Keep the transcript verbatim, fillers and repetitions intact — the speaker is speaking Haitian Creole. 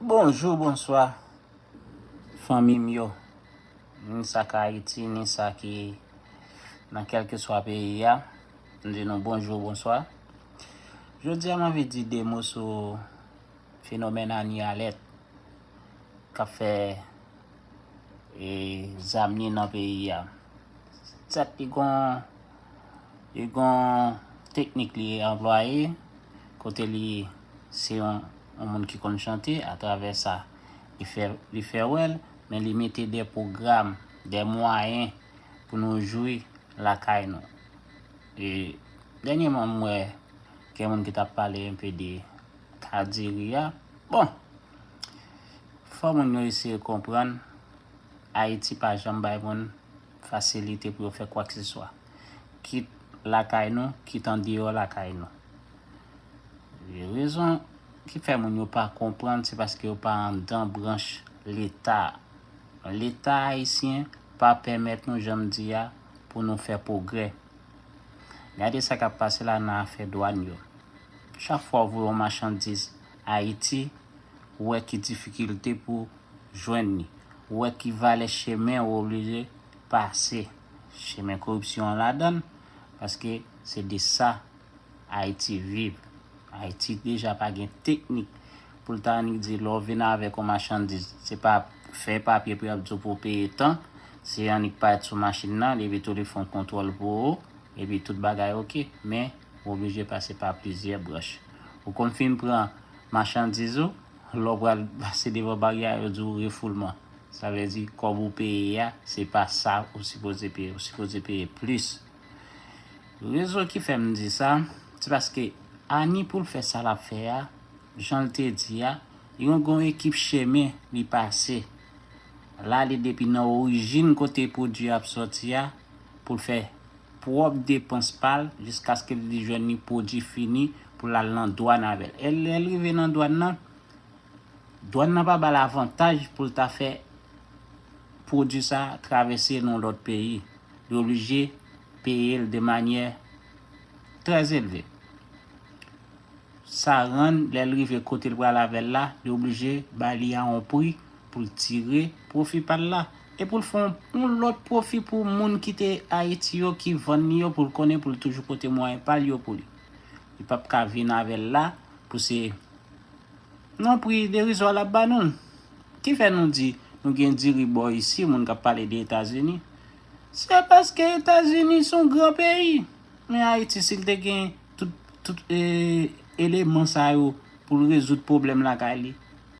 Bonjou, bonswa, fanmi m yo. Ni sa k Ayiti, ni sa ki nan kèlkeswa peyi a. M di nou bonjou, bonswa. Jodi a, m anvi di de mo sou fenomèn Annie Alerte k ap fè e, zam li nan peyi a. Sèt, li gon, li gon teknik li anplwaye, kote li se yon, yon moun ki konn chante, atravè sa, li fè, li fè wè l, men li mete de pwogram, de mwayen pou nou jwi lakay nou. E dènyèman, m wè gen moun ki t ap pale enpe de kadiri a. Bon, fò moun yo eseye konprann, Ayiti pa janm bay moun fasilite pou yo fè kwakeseswa, kit lakay nou, kit andeyò lakay nou. E rezon ki fè moun yo pa konprann, se paske yo pa anndan branch Leta. Leta ayisyen pa pèmèt nou, jan m di a, pou nou fè pwogrè. Gade sa k ap pase la nan afè dwàn yo. Chak fwa w voye yon machandiz Ayiti, ou wè ki difikilte pou jwenn li. Ou wè ki valè chemen ou oblije pase. Chemen koripsyon an ladan l, paske se de sa Ayiti viv. Ayiti deja pa gen teknik pou l ta annik di lè w vin avèk yon machandiz, se pa fè papye pou y ap di w pou w peye tan, se annik parèt sou machin nan, li epi tou li fè yon kontwòl pou ou, epi tout bagay oke, men ou oblije pase pa plizyè branch. Ou konn fin pran machandiz ou, lè w pral pase devan baryè a, yo di w refoulman. Sa vle di kòb ou peye a, se pa sa ou sipoze peye, ou sipoze peye plis. Rezon ki fè m di sa, se paske Annie pou l fè sa l ap fè a, jan l te di a, li gon, gon ekip chemen li pase. L ale depi nan orijin kote pwodui a ap sòti a, pou l fè pwòp depans pa l, jiskaske li jwenn li pwodui fini pou l al nan dwàn avè l. E lè l rive nan dwàn nan, dwàn nan pa ba l avantaj pou l ta fè pwodui sa travèse nan yon lòt peyi. Li oblije peye l de manyè trè elve. Sa rann, lè l rive kote l pral avè l la, li oblije ba li a yon pri pou l tire pwofi pa l la. E pou l fè yon, yon lòt pwofi pou moun ki te Ayiti yo, ki vann li yo, pou l konnen pou l toujou pote mwayen pa l yo pou li. Li p ap ka vin avè l la pou se yon pri derizwa l ap ba nou. Ki fè nou di nou gen diri bò isi, moun k ap pale de Etazini? Se paske Etazini se yon gran peyi. Men Ayiti, si l te gen tout, tout e, eleman sa yo pou l rezoud pwoblèm lakay li,